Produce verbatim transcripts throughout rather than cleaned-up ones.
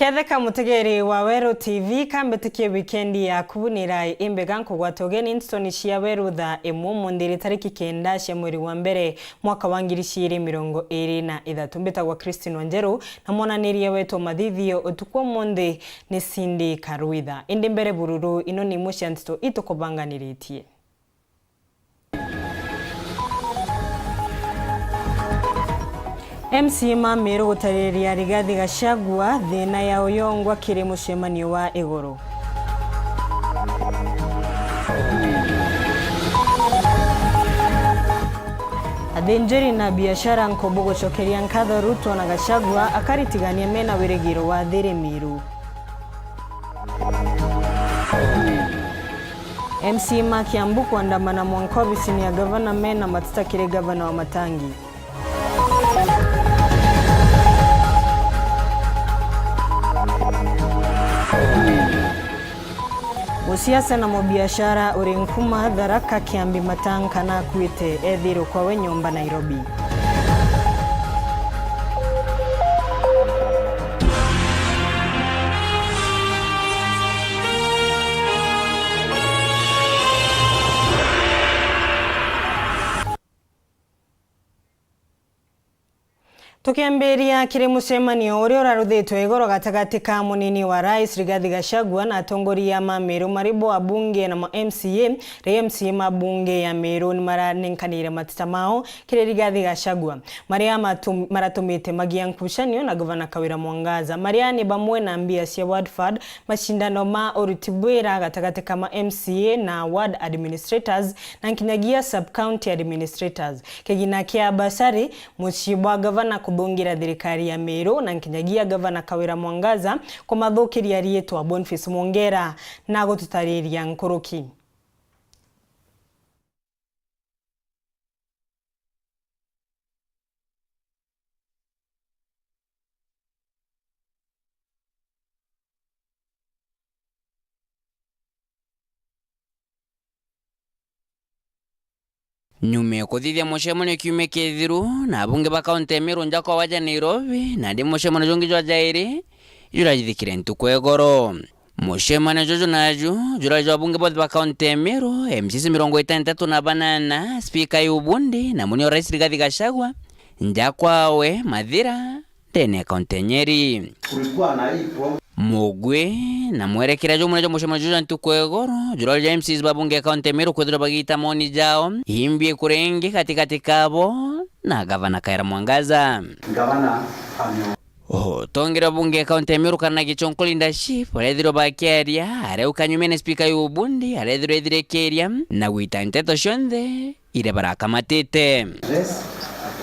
Ketheka mutegeri wa Weru T V, kambitikie wikendi yaku ni rai imbega nkugwata ugeni ntoni cia Weru thaa imwe umunthi ri tariki kenda cia mweri wa mbere mwaka wa ngiri ciiri mirongo iri na ithatu. Mbitagwa Christine Wanjeru na mwananiria wetu mathithio utuku umunthi ni Cindy Karwitha. Indi mbere bururu, ino ni imwe cia nteto itukubanganiritie. M C A ma Meru gutariria Rigathi Gachagua thina ya uyongwa kiri mucemanio wa iguru. Athinjiri na biashara nkubu gucokeria nkatho Ruto na Gachagua akaritigania mena wirigiro wa thiri Meru. M C A ma Kiambu kuandamana mwanka obisini ya gavana mena mateta kiri gavana wa Matangi. Musiasa na mubiashara uri nkuma Tharaka Kiambi Matanka nakuite ethirwe kwawe nyomba Nairobi. Tukiambiria kiri mucemanio uria uraruthitwe igoro gatagati ka munini wa rais Rigathi Gachagua na atongoria ma Meru mari bo abunge na ma M C A, ri M C A ma bunge ya Meru ni maranenkanire mateta mao kiri Rigathi Gachagua, maria matum-, maratumite magia nkucanio na Gavana Kawira Mwangaza, maria ni bamwe na mbia cia Ward Fund, macindano ma uruti bwira gatagati ka ma M C A na ward administrators na nkinyagia sub county administrators, kigina kia basari, mucii bwa gavana kuthungira thirikari ya Meru na nkinyagia Gavana Kawira Mwangaza kumathukiria riitwa. Boniface Mwongera na gututariria nkuruki. Nyuma ya kuthithia mucemanio kiumia kithiru na abunge ba kaunti ya Meru nja kwa waja Nairobi, nandi mucemanio jungi jwa jairi jurajithikire ntuku ya igoro. Mucemanio juju naju jurari jwa abunge bonthe ba kaunti ya Meru, M C As mirongo itantatu na banana, spika Ayub Bundi na munio rais Rigathi Gachagua, nja kwawe Mathira, ndene ya kaunti ya Nyeri. Kulikuwa na hii program. Mugwi na mwerekera jumwe jwa mucemanio juju jwa ntuku ya igoro jurari jwa M C As ba bunge ya kaunti ya Meru kwithirwa bagiita maoni jao imbi ikuringi katikati kabo na gavana Kawira Mwangaza. Gavana ame- Utongeria wa bunge ya kaunti ya Meru kana Gichonko Leadership, arethirwa bakiaria, arauka nyumene spika Ayub Bundi, arethirwa ethirikiria na gwita nteto cionthe iria barakamatite. Yes,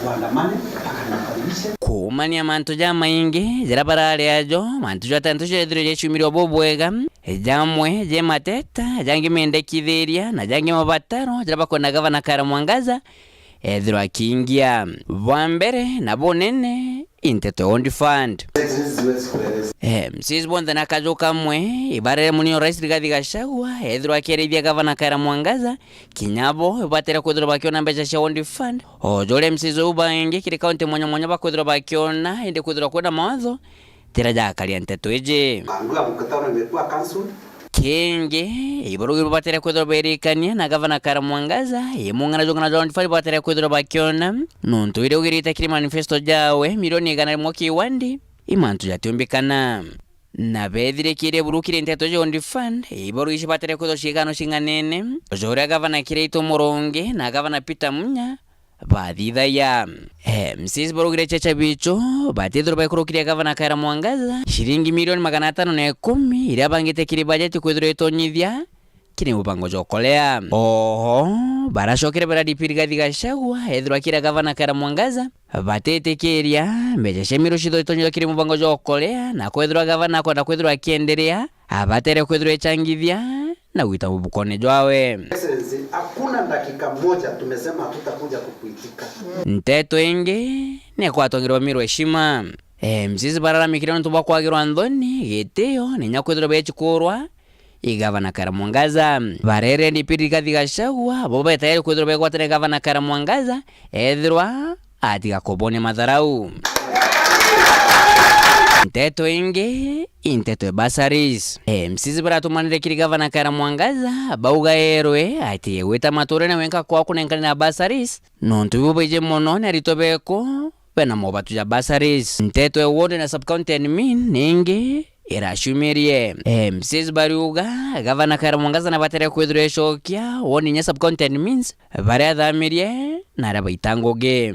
tuandamane mpaka nimkaribishe. Kuumania mantu jamaingi jaria barari ajo, mantu jatantatu jarethirwe jaciumirwe bubwega, jamwe je mateta, jangi mendekithiria, na jangi mabataro jaria bakwenda gavana Kawira Mwangaza ethirwa akiingia. Bwa mbere na bunene, i nteto ya Ward Fund. Eh, M C As bonthe na kaju kamwe ibarere munio rais Rigathi Gachagua ethirwa akierithia gavana Kawira Mwangaza, kinya bo ibatere kwithirwa bakiona mbeca cia Ward Fund, o joria M C As u bangi kiri kaunti mwanya mwanya bakwithirwa bakiona, indi kwithirwa kwina mawatho jaria jakaria nteto iji. Kaambiwa mkutano imekuwa cancelled. Kingi, ibarugi batere kwithirwa beerikania na gavana Kawira Mwangaza, imung'ana jung'ana jwa Ward Fund batere kwithirwa bakiona, nontu iria ugirite kiri manifesto jawe, milioni igana rimwe kiwandi, i mantu jatiumbikana. Na beethirikirie buru kiri nteto cia Ward Fund, ibarugi ici batere kwithirwa ciigano cing'anene, o joria gavana Kiraitu Murungi na gavana Peter Munya, bathithagia. M C As barugire checha bicho, batithirwa baikurukiria gavana Kawira Mwangaza ciringi milioni magana atano na ikumi iria abangite kiri bajeti kwithirwa itonyithia kiri mubango jwa ukolea. Oho, baracokere bara D P Rigathi Gachagua ethirwa akira gavana Kawira Mwangaza batitikiria mbeca cia miru cithirwa itonyithia kiri mubango jwa ukolea, na kwethirwa gavana akwenda kwithirwa akienderea, abatere kwithirwa echangithia na gwita mubukone jwawe. Excellency, hakuna dakika moja tumesema hatutakuja kukuitika. Nteto ingi ni kwatongirwa mirwa heshima. M C As bararamikire nontu bwa kwagirwa nthoni, gitio, na inya kwithirwa bechikurwa i gavana Kawira Mwangaza. Barere D P Rigathi Gachagua, bo be tayari kwithirwa begwatire gavana Kawira Mwangaza, ethirwa atiga kubonia matharau. Nteto ingi, i nteto e bursaries. M Cs baratumanire kiri Gavana Kawira Mwangaza, bauga erwe atige gwita maturene wenka kwa kunenkana na bursaries, nontu bibu baiji mono ni aritwa beku bena mobatu ja bursaries. Nteto e ward na sub-county admin ningi iraciumirie. M Cs bariuga Gavana Kawira Mwangaza nabatere kwithirwa ecokia ward inya sub-county admins baria athamirie na aria baita ngugi.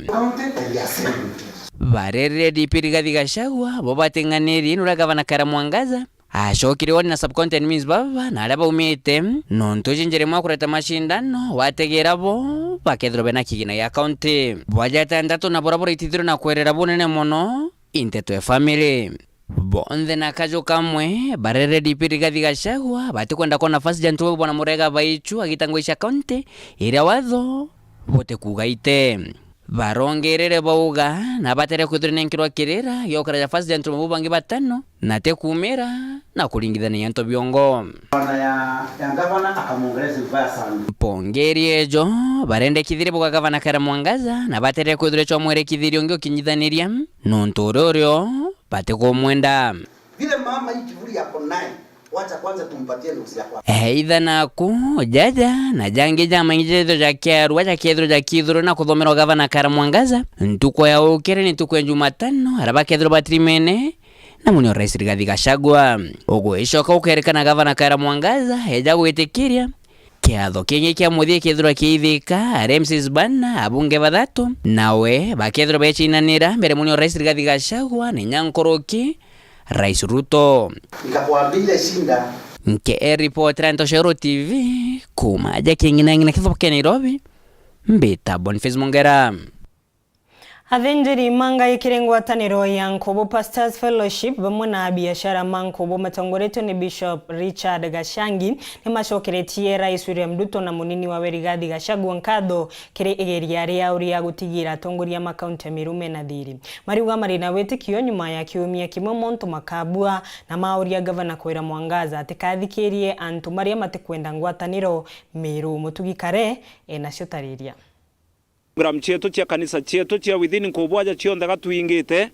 Barerire D P Rigathi Gachagua bo bating'anirie nuria Gavana Kawira Mwangaza acokire woni na sub-county admins baba na aria baumite, nontu iji njira imwe ya kureta macindano, wategera bo bakethirwa bena kigina gia county. Bwa jatantatu na bura buraitithirwe na kwerera bunene mono, i nteto e family. Bonthe na kaju kamwe, barerire D P Rigathi Gachagua batikwenda kwona first gentleman bwana Murega Baichu agita ngugi cia county iria watho butikuuga ite. Barongerere bauga na batere kwithirwa nenkirwa kirira gia gukara ja first gentleman bau bangi batano, na ti kuumira na kuringithania into biongo. Bwana ya, ya gavana akamuongeleza vibaya sana. Mpongeri ejo barendekithirie bauga Gavana Kawira Mwangaza na batere kwithirwa ecwa mwerekithirio ungi ukinyithaniria, nontu uria urio batikumwenda. Vile mama hii kivuli yako naye, wacha kwanza tumpatie nafasi ya kwanza. Either naku, jaja, na jangi jamaingi ja ithiro ja kiarua ja kethirwa ja kithuro na kuthomerwa Gavana Kawira Mwangaza, ntuku ya ukiri ni ntuku ya Jumatano, aria bakethirwa batirimene na muni o Rais Rigathi Gachagua. Ugwicoka ukerikana Gavana Kawira Mwangaza eja gwitikiria, kiatho kingi kia muthia kethirwa kiithika, aria M Cs bana, abunge bathatu, nawe bakethirwa becinanira mbere muni o Rais Rigathi Gachagua, ni nyankuruki Rais Ruto. Nikakwambia ile shinda. Nke report ra Ntoshero T V, kuma aja king'inang'ina kithubu kia Nairobi, mbita Boniface Mongera. Athinjiri mangai kiri ngwataniro ya Nkubu Pastors Fellowship bamwe na abiashara ma Nkubu matongoretwe ni Bishop Richard Gashangi ni macokeretie Rais William Ruto na munini wawe Rigathi Gachagua nkatho kiri igeria riao ria gutigira atongoria ma kaunti ya Meru mena thiri. Mariuga mari na witikio nyuma ya kiumia kimwe montu makabua na mauria Gavana Kawira Mwangaza atikathikirie antu maria matikwenda ngwataniro Meru. Mutugi Kare enacio tariria. Program cietu cia kanisa cietu cia within Nkubu aja cionthe gatwingite,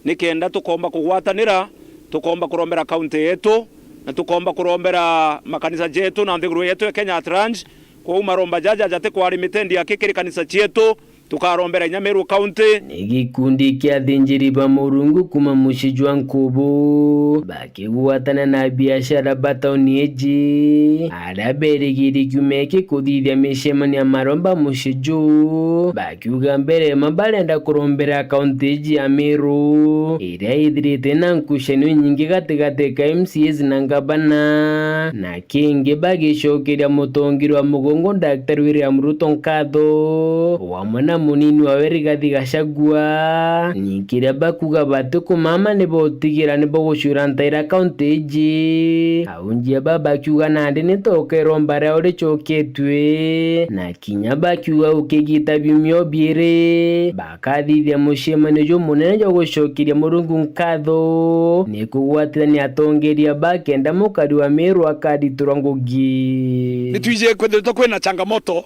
nikenda tukomba kugwatanira, tukomba kurombera kaunti yetu, na tukomba kurombera makanisa jetu na nthiguru yetu ya Kenya at large. Kwou maromba jaja jati kwari mitendi aki kiri kanisa cietu, tukarombera inya Meru County. Ni gikundi kia athinjiri ba Murungu kuma mucii jwa Nkubu, bakigwatana na biashara ba tauni iji, aria berigiri kiumia giki kuthithia micemanio ya maromba mucii juu, bakiuga mbere ma barenda kurombera kaunti iji ya Meru, iria ithirite na nkucanio inyingi gatigati ka M C As na ngavana, na kingi bagicokeria mutongeria wa mugongo Daktari William Ruto nkatho, wamwe na munini wawe Rigathi Gachagua. Ni kiria bakuga batikumama ni botigira ni bogucura ntaira kaunti iji. Aunjia ba bakiuga nandi ni toka iromba riao ricoketue, na kinya bakiuga gukigita biumia o biiri, bakathithia mucemanio jumunene jwa gucokeria Murungu nkatho, ni kugwatithania atongeria ba kenda mukari wa Meru akariturwa ngugi. Nitwiji kwithiritwe kwina changamoto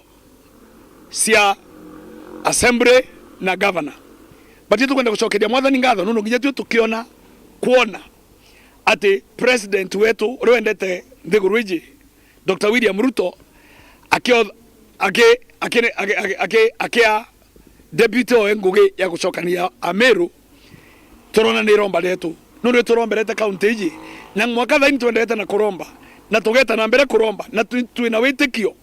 cia assembly na governor. But tukwenda gucokeria Mwathani ngatho nundu nginya tui tukiona, kwona ati president wetu uria wendete nthiguru iji, Doctor William Ruto, akio-, aki-, aki-, aki-, aki-, aki-, akia deputy oe ngugi ya gucokania Ameru, turona ni iromba rietu. Nundu turomberete kaunti iji, na mwaka thaini twenderete na kuromba, na tugeta na mbere kuromba, na twi-, twina witikio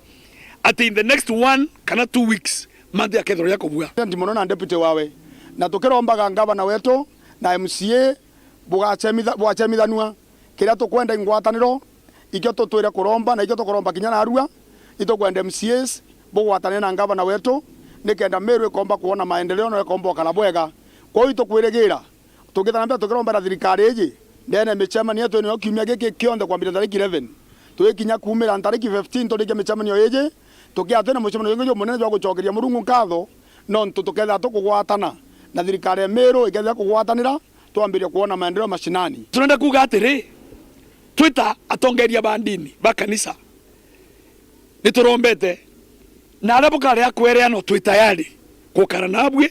ati in the next one kana two weeks, mantu jakethirwa jakubua. Ndi mono na deputy wawe, na tukirombaga ngavana wetu na M C A bugachemitha-, bugachemithanua. Kiria tukwenda i ngwataniro, ikio tutwire kuromba, na ikio tukuromba kinya narua, itukwenda M C As bugwatanire na ngavana wetu, nikenda Meru ikomba kwona maendeleo na ikomba ukara bwega. Kwou itukwirigira, tukithana mbere tukirombera thirikari iji, ndene micemanio yetu ino kiumia giki kionthe kwambiriria tariki eleven, tugikinya kuumira tariki fifteen, turikia micemanio iji, tukiatia na mucemanio jungi jumunene jwa gucokeria Murungu nkatho, nontu tukethira tukugwatana na thirikari ya Meru, ikethira kugwatanira, twambirie kwona maendeleo mashinani. Turenda kuuga atiri, twi ta atongeria ba ndini ba kanisa, ni turombete, na aria bukari a kwereanwa twi tayari gukara nabui,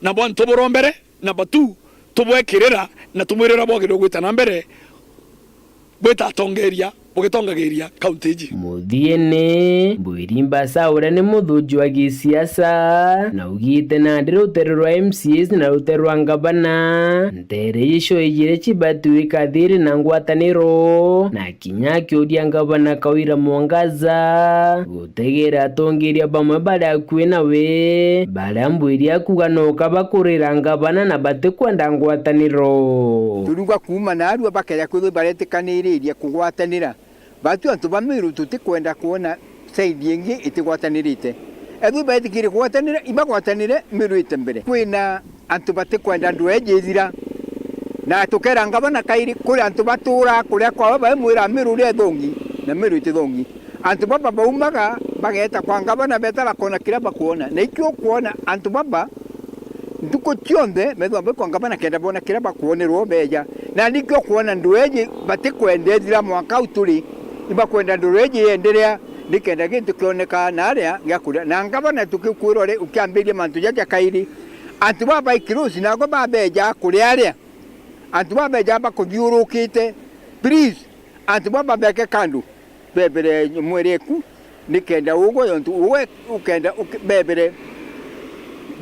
na bwantu burombere, number two, tubwekirira na tumwirira bwagirire gwita na mbere bwita atongeria bugitongagiria kaunti iji. Muthiene, Mbwiri Mbasa uria ni muthuji wa gisiasa, naugite nandi rutere rwa M C As na rutere rwa ngavana, ntere icio ijiri cibati gwika thiri na ngwataniro, na kinya akiuria ngavana Kawira Mwangaza gutegera atongeria bamwe bari akui nawe, baria Mbwiri akuga noka bakurira ngavana na batikwenda ngwataniro. Turiuga kuuma naarua bakeja kwithirwa baretikaniririe kugwatanira. Batu antu ba Meru tutikwenda kwona side ingi itigwatanirite. Ethirwa beetikirie kugwatanira, ibagwatanire Meru ite mbere. Kwina antu batikwenda ndweji ithira. Na tukera ngavana kairi, kuri antu baturaa kuria kwao baimwira Meru uria ithongi, na Meru itithongi. Antu baba baumaga, bageeta kwa ngavana, beeta bakona kiria bakwona. Na ikio ukwona, antu baba, ntuku cionthe, bethwa baikwa ngavana kenda boona kiria bakwonerwo beeja. Na nikio kwona ndweji batikwenda ithira mwanka u turi, ibakwenda ndweji yenderea, nikenda gintu kioneka na aria gia kuria. Na ngavana tukikwirwa ri, ukiambiria mantu jaja kairi, antu baba ba ikirusi nago babeja kuria aria. Antu babeja bakuthiurukite, please, antu baba beke kando, bebere mwiri eku, nikenda ugwe yontu ugwe ukenda uke-, bebere,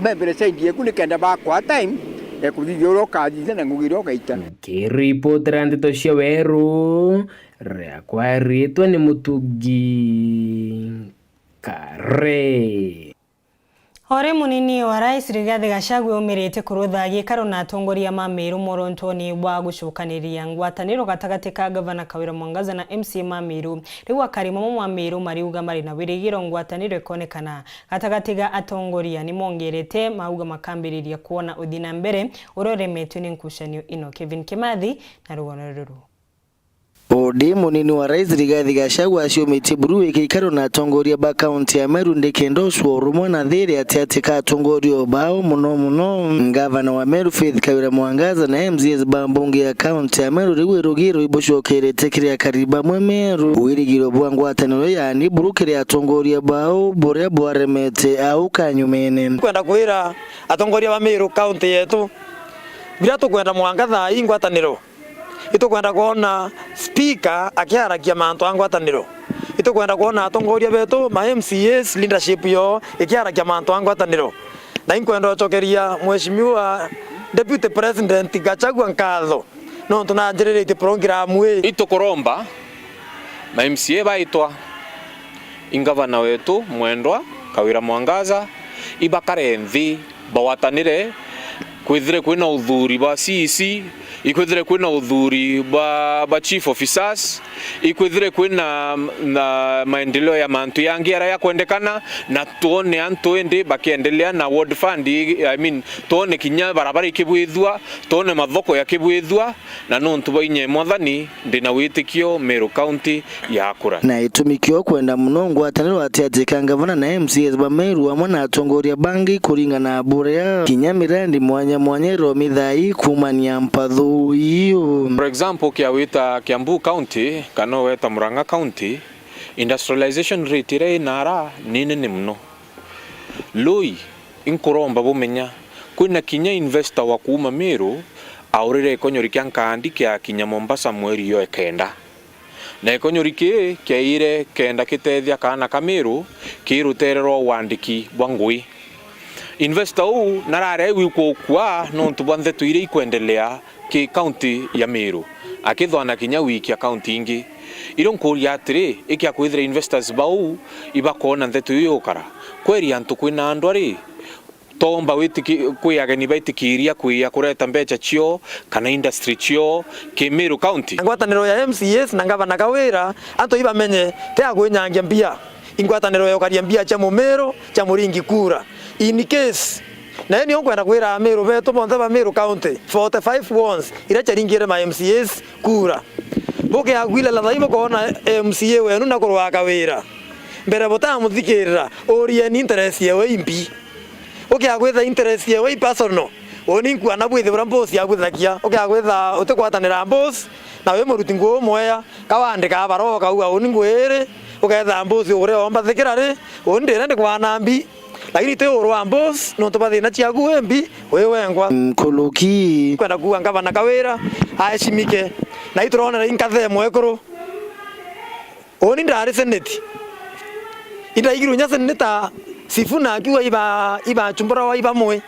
bebere side yeku nikenda bakwa time ya kuthithia uria ukathithia na ngugi iria ugaita. Nkiripotera ndeto cia Weru, riakwa ritwa ni Mutugi Kare. O ri munini wa Rais Rigathi Gachagua aumirite kurutha gikaro na atongoria ma Meru mworontuoni bwa gucukaniria ngwataniro gatagati ka Gavana Kawira Mwangaza na M C A ma Meru. Riu akari mamwe ma Meru mariuga mari na wirigiro ngwataniro ikonekana gatagati ga atongoria, ni mongerete mauga makambiriria kwona uthi na mbere uria uremetwe ni nkucanio ino. Kevin Kimathi na rugono ruru. O ndi munini wa Rais Rigathi Gachagua aciumitie buru wiki ikaro na atongoria ba kaunti ya Meru ndikenda ucua urumwe na thiri atiati ka atongoria bao, muno muno ngavana wa Meru Faith Kawira Mwangaza na M C As ba mbunge ya kaunti ya Meru. Riu irugiro ibucokerete kiri akari bamwe Meru, wirigiro bwa ngwataniro yaani buru kiri atongoria bao buria bwaremete au kanyumene. Kwenda kwira atongoria ba Meru kaunti yetu, biria tukwenda mwanka thaa ii ngwataniro. Itukwenda kwona speaker akiaragia mantu a ngwataniro. Itukwenda kwona atongoria betu, ma M C As, leadership yoo ikiaragia mantu a ngwataniro. Na inkwenda ucokeria Mheshimiwa Deputy President Gachagua nkatho nontu nanjiriritie program ii. Itukuromba ma M C A baitwa i ngavana wetu mwendwa Kawira Mwangaza, ibakare nthi, bagwatanire, kwithire kwina uthuri bwa C E C, ikwithire kwina uthuri bwa, bwa chief officers, ikwithire kwina, na maendeleo ya mantu yangi aria yakwendekana, na twone antu indi bakiendelea na ward fund, I mean, twone kinya barabara ikibwithua, twone mathoko yakibwithua, na nontu bwa inya ya Mwathani, ndi na witikio Meru County yakura. Na itumi kio kwenda muno ngwataniro atiati ka ngavana na M C As ba Meru amwe na atongoria bangi kuringana na buria kinya mirandi mwanya mwanya iromithai kuumania mpathu iu. For example, kia wita Kiambu County kana weta Murang'a County, industrialization rate iria inara ni nene muno. Lui, inkuromba bumenya, kwina kinya investor wa kuuma Meru aurire ikonyori kia nkandi kia kinya Mombasa mweri yo ekenda. Na ikonyori kii kiaire kenda kitethia kaana ka Meru ki rutere rwa wandiki bwa ngui. Investor uu narari aigwi kukua nontu bwa ntheto iria ikwendelea ki kaunti ya Meru, akithwana kinya wiki ya kaunti ingi. Irio nkuuria atiri, ikia kwithira investors bau ibakoona ntheto iu yukara, kweri antu kwina ndwari, toomba witiki-, kwi ageni baitikiria kwia kureta mbecha cio kana industry cio ki Meru County? Ngwataniro ya M C As na Ngavana Kawira, antu ibamenye, ti ya kwinyangia mbia. Ingwataniro ya ukaria mbia cia Mumiru, cia Muringi kura. In case, na ii nio nkwenda kwira Amiru betu bonthe ba Meru County, forty-five wards iria ciaringire ma M C As kura. Bukiagwirira thai bukoona M C A wenu na kurwa Kawira, mbere butamuthikirira, urieni interest yewe imbi. Ukiagwitha interest yewe i personal, uni nkuona bwithibura boss agwithagia. Ukiagwitha utigwatanira boss, na wi muruti nguu umwea, ka wandika barua ukauga, uni nguu iri, ukeetha boss uria omba thikira ri, uni ndire ndikwana mbi. Lakini ti urwa boss, nontu bwa thina ciaku wimbi wi wengwa. Nkuruki. Kwenda kuuga ngavana Kawira aheshimike. Na ituronera inkathe mwekuru. Uni ndari seneti. Indaigirwe nya seneta Sifuna akiuga iba, ibachumburawa iba mwe.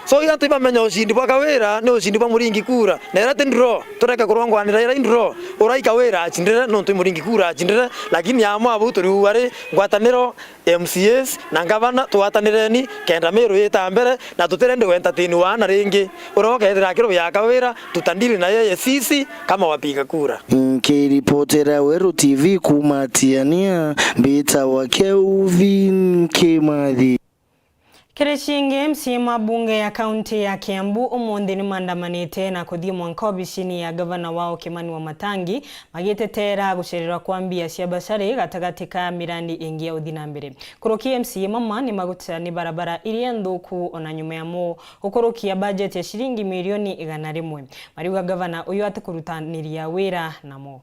So, ira tibamenya ushindi bwa Kawira ni ushindi bwa Muringi kura. Na ira ti draw, tureke kurongwanira ira i draw. Urai Kawira achindire, nontu i Muringi kura achindire, lakini amwe abu turiuga ri ngwataniro, M C As na ngavana, twatanireni, kenda Meru yita mbere, na tutirendi gu entertain waana ringi. Uria ukethira akirubia Kawira, tutadili na yeye sisi kama wapiga kura. Nkiripotera Weru T V kuuma Tiania, mbitawa Kelvin Kimathi. Kiri cingi, M C A ma bunge ya kaunti ya Kiambu umunthi ni maandamanite na kuthii mwanka obisini ya gavana wao Kimani Wamatangi, magiteteera gucererwa kwa mbia cia basari gatagati ka mirandi ingi ya uthii na mbere. Nkuruki, M C A mama ni magucera ni barabara iria nthuku ona nyuma yamo gukurukia bajeti ya ciringi milioni igana rimwe. Mariuga gavana uyu atikurutaniria wira namo.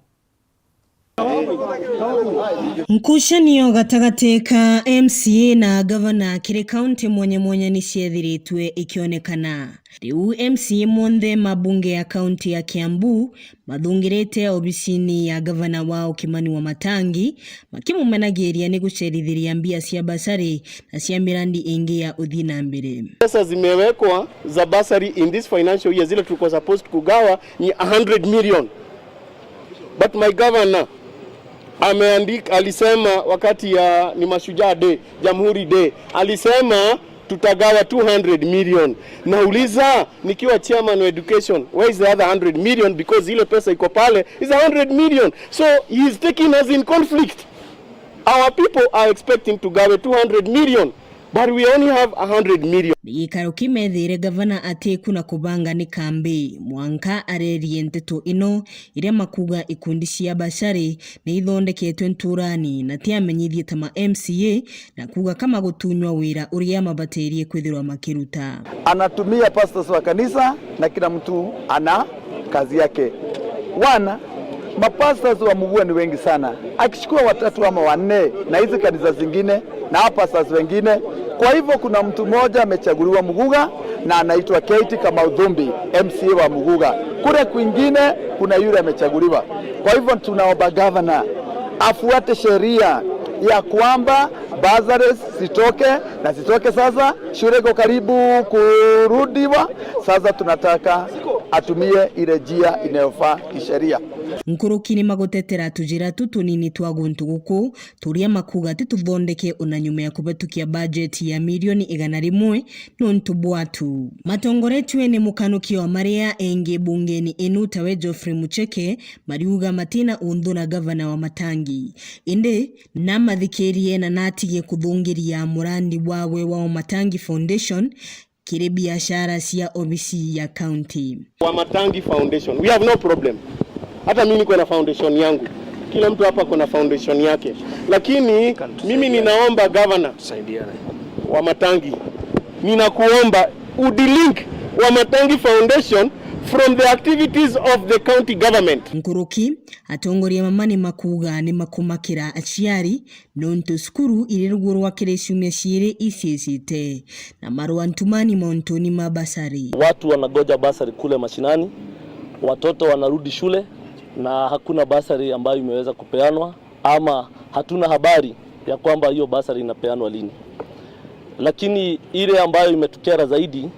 Nkucanio gatagati ka M C A na gavana kiri kaunti mwanya mwanya ni ciethiritwe ikionekana. Riu M C A monthe ma bunge ya kaunti ya Kiambu mathungirite obisini ya gavana wao Kimani Wamatangi, makimumenagiria ni gucerithiria mbia cia basari na cia mirandi ingi ya uthii na mbere. Pesa zimewekwa za bursary in this financial year, zile tulikuwa supposed kugawa ni a hundred million. But my governor ameandika, alisema wakati ya ni Mashujaa Day, Jamhuri Day, alisema tutagawa two hundred million. Nauliza, nikiwa chairman wa education, where is the other hundred million? Because ile pesa iko pale is a hundred million. So he is taking us in conflict. Our people are expecting tugawe two hundred million, but we only have a hundred million. Ni gikaro kimethire gavana atiku na kubanga ni kambi, mwanka arerie nteto ino iria makuga ikundi cia basari ni ithondeketwe nturani na ti amenyithie ta ma M C A, na kuga kama gutunywa wira uria mabatirie kwithirwa makiruta. Anatumia pastors wa kanisa na kila mtu ana kazi yake. One, mapastors wa Mugua ni wengi sana. Akichukua watatu ama wanne na hizi kanisa zingine na pastors wengine. Kwa hivyo kuna mtu mmoja amechaguliwa Muguga na anaitwa Kate Kamau Thumbi, M C A wa Muguga. Kule kwingine kuna yule amechaguliwa. Kwa hivyo tunaomba governor afuate sheria ya kwamba bursaries zitoke na zitoke sasa. Shule iko karibu kurudiwa. Sasa tunataka atumie ile njia inayofaa kisheria. Nkuruki ni magutetera tujira tu tunini twa guntu guku turia makuga ti tuthondeke ona nyuma ya kubatukia bajeti ya milioni igana rimwe nontu bwatu. Matongoretue ni mukanuki wa maria engi bungeni inu tawe Geoffrey Mucheke, mariuga matina unthu na gavana Wamatangi. Indi namathikirie na natigie kuthungiria murandi wawe wa Wamatangi Foundation kiri biashara cia obisi ya county. Wamatangi Foundation, we have no problem. Hata mimi niko na foundation yangu, kila mtu hapa kuna foundation yake, lakini mimi ninaomba governor Wamatangi, ninakuomba udilink Wamatangi Foundation from the activities of the county government. Nkuruki, atongoria mama ni makuga ni makumakira aciari nontu cukuru iri rugurwa kiri ciumia ciiri iciicite na marua ntumani mauntuni ma basari. Watu wanagoja basari kule mashinani, watoto wanarudi shule na hakuna basari ambayo imeweza kupeanwa, ama hatuna habari ya kwamba hiyo basari inapeanwa lini. Lakini ile ambayo imetukera zaidi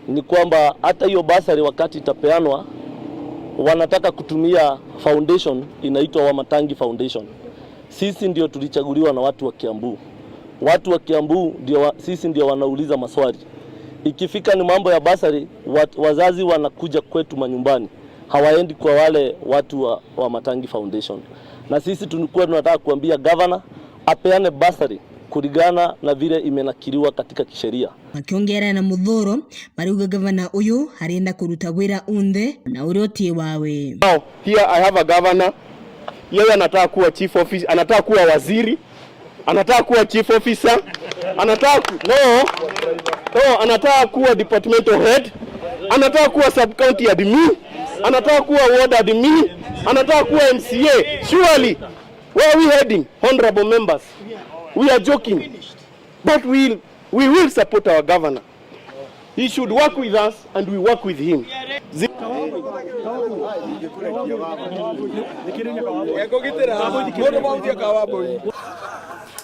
ni kwamba hata hiyo basari wakati itapeanwa, wanataka kutumia foundation inaitwa Wamatangi Foundation. Sisi ndio tulichaguliwa na watu wa Kiambu. Watu wa Kiambu ndio wa, sisi ndio wanauliza maswali. Ikifika ni mambo ya basari, wat-, wazazi wanakuja kwetu manyumbani. Hawaendi kwa wale watu wa, Wamatangi Foundation. Na sisi tulikuwa tunataka kuambia governor apeane basari kulingana na vile imenakiliwa katika kisheria. Makiongera na muthuro, mariuga gavana uyu arenda kuruta wira unthe na uria uti wawe. Now, here I have a governor. Yeye anataka kuwa chief office, anataka kuwa waziri, anataka kuwa chief officer, anataka ku-, no, no, anataka kuwa departmental head, anataka kuwa sub county admin, anataka kuwa ward admin, anataka kuwa M C A. Surely, where are we heading, honorable members? We are joking. But we We will support our governor. He should work with us and we work with him. Zi-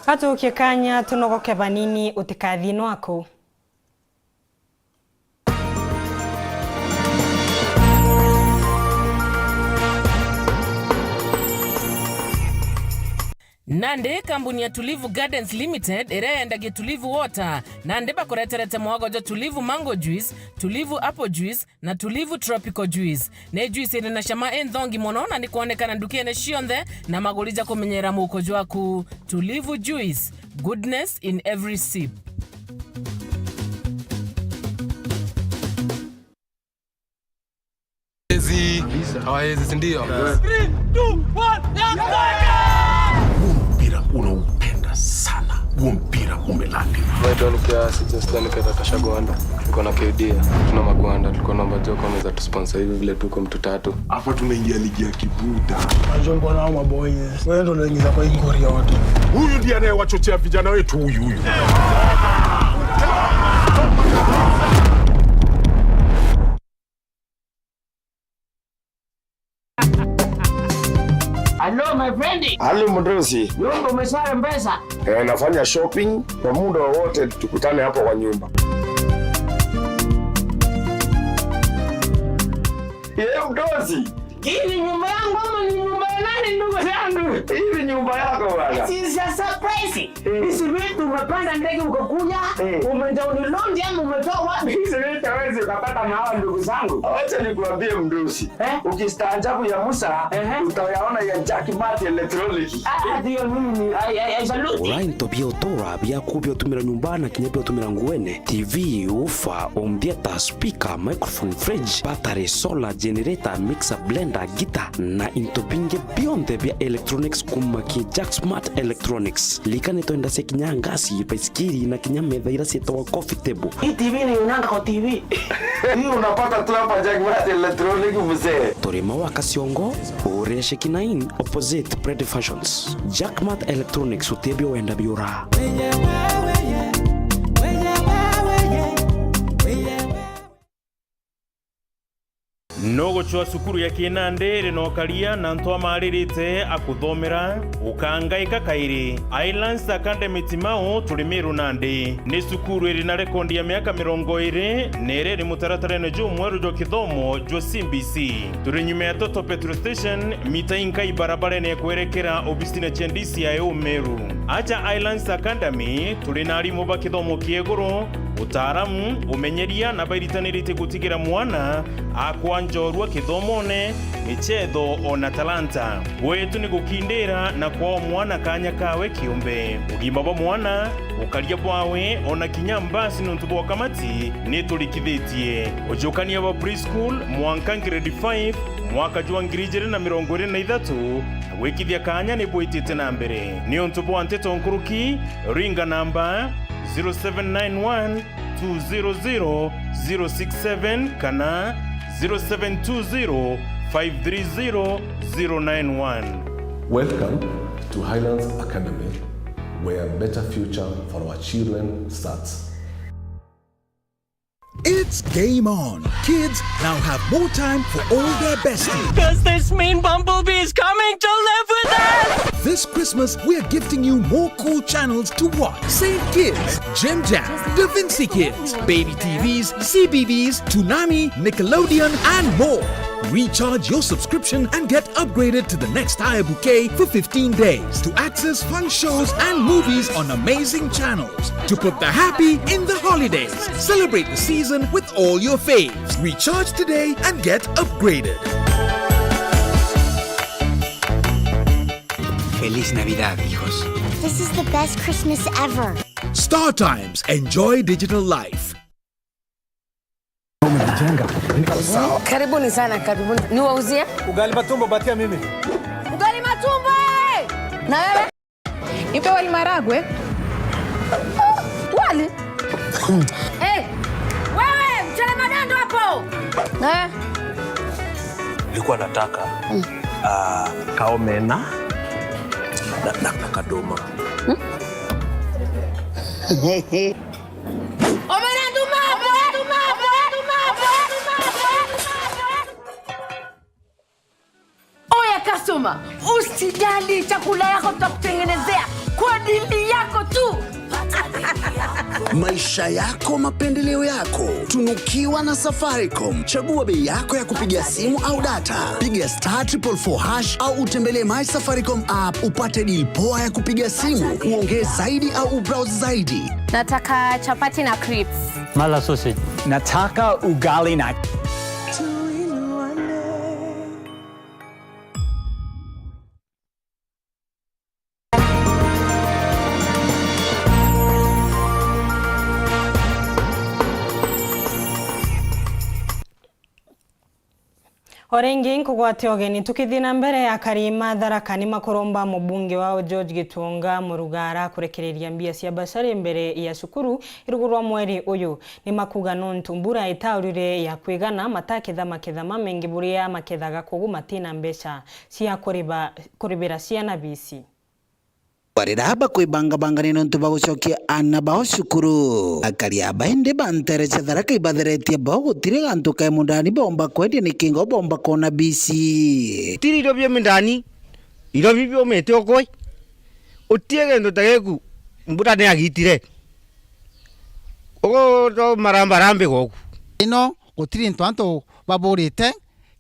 Gatukie kanya tunogoke banini, utikathii nwaku. Nandi kambuni ya Tulivu Gardens Limited, iria yendagia Tulivu Water, nandi bakureterete mwago jwa Tulivu Mango Juice, Tulivu Apple Juice, na Tulivu Tropical Juice. Ni juice iri na cama inthongi mono na ni kwonekana ndukene cionthe na maguri ja kumenyerera muuko jwaku. Tulivu Juice, goodness in every sip. Hawezi, hawezi, si ndio? Three, two, one, ya kaka! Huo mpira unaupenda sana. Huo mpira umelandi. Wewe ndio nikia suggestion kata Kashagwanda. Tuko na K D, tuna magwanda, tulikuwa naomba Joko anaweza tusponsor hivi vile tuko mtu tatu. Hapa tunaingia ligi ya kibuda. Najua niko nao maboys. Wewe ndio unaingiza kwa hii ngori yote. Huyu ndiye anayewachochea vijana wetu huyu, huyu. Hello, my friend. Halo, mdosi. Nyumba umesha mpesa? Eh, nafanya shopping kwa muda wowote, tukutane hapo kwa nyumba. Yeye mdosi. Hii ni nyumba yangu ama ni nyumba ya nani, ndugu yangu? Hii ni nyumba yako bwana. It is a surprise. Eh. Hizi vitu umepanda ndege ukakuja, eh, umedownload ama umetoa wapi? Hizi vitu hawezi ukapata na hawa ndugu zangu. Wacha nikuambie mdosi. Eh? Ukistaajabu ya Musa, ehe, utayaona ya Jack Mart Electronic. Ah, ndio mimi ni, I, I, I salute. Ura into bia utura biaku bia utumira nyumba na kinya bia utumira nguene, T V, woofer, home theater, speaker, microphone, fridge, battery, solar, generator, mixer, blender, guitar na into bingi bionthe bia electronics kuma ki Jack Smart Electronics. Lika ni twenda cia kinya ngasi, baisikiri na kinya metha ira cietagwa coffee table. Hii T V ni unanga kwa T V. Hii unapata tu hapa Jack Mart Electronic mzee. Turi Maua Kaciongo, uria Shekina Inn, opposite Pred Fashions. Jack Mart Electronics, utebio wenda biura. Nugucwa cukuru ya Kinandi iri na ukaria na antu amaririte akuthomera, ukangaika kairi. Islands Academy Timau, turi Miru Nandi. Ni cukuru iri na rekondi ya miaka mirongo iri na iria iri mutaratarene jumweru jwa kithomo jwa C B C. Turi nyuma ya Total Petrol Station, mita inkai barabarene ya kwerekera obisine cia D C I O Meru. Aja Islands Academy, turi na arimu ba kithomo kia iguru, utaaramu, umenyeria na bairitaniritie gutigira mwana akwa njorua kithomone, michetho, ona talanta. Gwetu ni gukindira na kwaa mwana kanya kawe kiumbe. Ugima bwa mwana, ukaria bwawe, ona kinya mbasi niuntu bwa ukamati ni turikithitie. Ujukania bwa preschool mwanka grade five, mwaka jwa ngiri ijiri na mirongo iri na ithatu, na gwikithia kanya ni bwitite na mbere. Niuntu bwa nteto nkuruki, ringa namba zero seven nine one two zero zero zero six seven kana zero seven two zero five three zero zero nine one. Welcome to Highlands Academy, where a better future for our children starts. It's game on. Kids now have more time for all their besties. Does this mean Bumblebee is coming to live with us? This Christmas, we're gifting you more cool channels to watch. Save Kids, Jim Jam, Da Vinci Kids, Baby T Vs, C B B S, Toonami, Nickelodeon, and more. Recharge your subscription and get upgraded to the next higher bouquet for fifteen days to access fun shows and movies on amazing channels. To put the happy in the holidays. Celebrate the season with all your faves. Recharge today and get upgraded. Feliz Navidad, hijos. This is the best Christmas ever. Star Times, enjoy digital life. Karibuni sana, karibuni. Niwauzie? Ugali matumbo, patia mimi. Ugali matumbo, eh! Na wewe? Nipe wali maragwe. Wali? Eh, wewe, mchele magando hapo. Eh. Nilikuwa nataka, ah, kaomena na, na, na kadoma. Hmm? Tuma. Usijali, chakula yako tutakutengenezea kwa dili yako tu. Maisha yako, mapendeleo yako. Tunukiwa na Safaricom. Chagua bei yako ya kupiga simu au data. Piga star triple four hash au utembelee My Safaricom app upate deal poa ya kupiga simu, uongee zaidi au ubrowse zaidi. Nataka chapati na crips. Mala sausage. Nataka ugali na O ringi nkugwate ugeni. Tukithii na mbere, akari ma Tharaka ni makuromba mubunge wao George Gitunga Murugara kurekereria mbia cia bursary mbere ya cukuru irugu rwa mweri uyu. Ni makuga nontu mbura itaurire ya kwigana, mataketha maketha mamengi buria makethaga, kogu matina mbeca cia kuriba-, kuribira ciana bisi. Barira bakwibangabangania nontu bwa gucokia aana bao cukuru. Akari aba indi ba nteere cia Tharaka ibatheretie bao gutiri gantu kae mundani bomba kwendia, nikingo bomba kwona bisi. Tiri irio bia mindani, irio bibiumite ukui. Utie gintu ta giku, mbura ni agitire. Ugu to marambarambi goku. Ino gutiri into antu baburite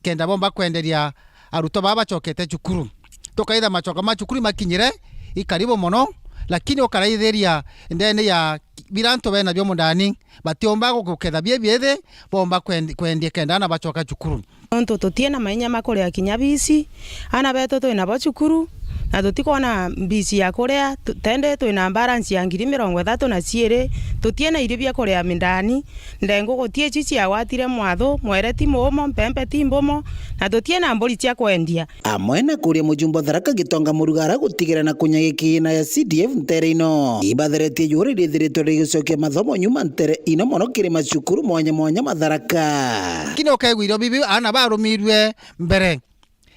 kenda bomba kwenderia arutwo baa bacokete cukuru. Tukaitha macoka ma cukuru imakinyire, i karibu mono, lakini ukaraithiria ndene ya bira antu bena bio mundani, batiumba guketha bie biithi, bomba kwendi-, kwendia kenda aana bacoka cukuru. Nontu tutina mainya ma kuria kinya bisi, aana betu twinabo cukuru, na tutikwona bisi ya kuria, tu-, tende twina balance ya ngiri mirongo ithatu na ciiri, tutina irio bia kuria mindani, ndengu guti ici ciagwatire mwathu, mwere ti muumo, mpempe ti mbumo, na tutina mburi cia kwendia. Amwe na kuria mujumbe wa Tharaka Gitonga Murugara gutigira na kunya gikiina ya C D F nteere ino, ibatheretie juri rithiritwe rigicokia mathomo nyuma nteere ino mono kiri macukuru mwanya mwanya ma Tharaka. Lakini ukaigua irio bibi aana barumirue mbere.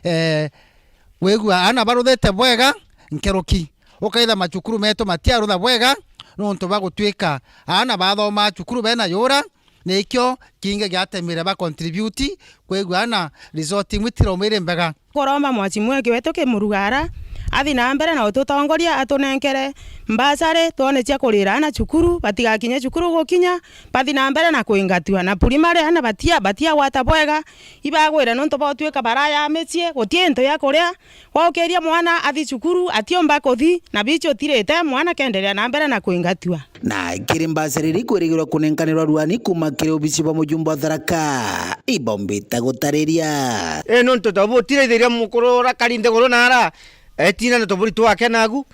Eh, wigua aana baruthite bwega nkeruki. Ukaitha macukuru metu matiarutha bwega nontu bwa gutuika aana bathomaa cukuru bena yura, nikio kingi giatemire ba contribute kwigua aana result imwe itirauma iri mbega. Kuromba mwachimweki wetu Kimurugara athi na mbere na ututongoria, atunenkere mbasari twone cia kurira aana cukuru, batigakinye cukuru gukinya, bathi na mbere na kuingatua. Na primary aana batia, batiagwata bwega, ibagwire nontu bwa utuika baraya micii, guti into ya kuria. Waukiria mwana athi cukuru, atiumba kuthi, na bici utirite, mwana kenderea na mbere na kuingatua. Na kiri mbasari iri kwirigirwa kunenkanirwa ruani kuuma kiri obici bwa mujumbe wa Tharaka, ibombite gutariria. Ii nontu ta butiraithiria mukuru uria kari nthiguru nara, etina na tuburi twake nagu,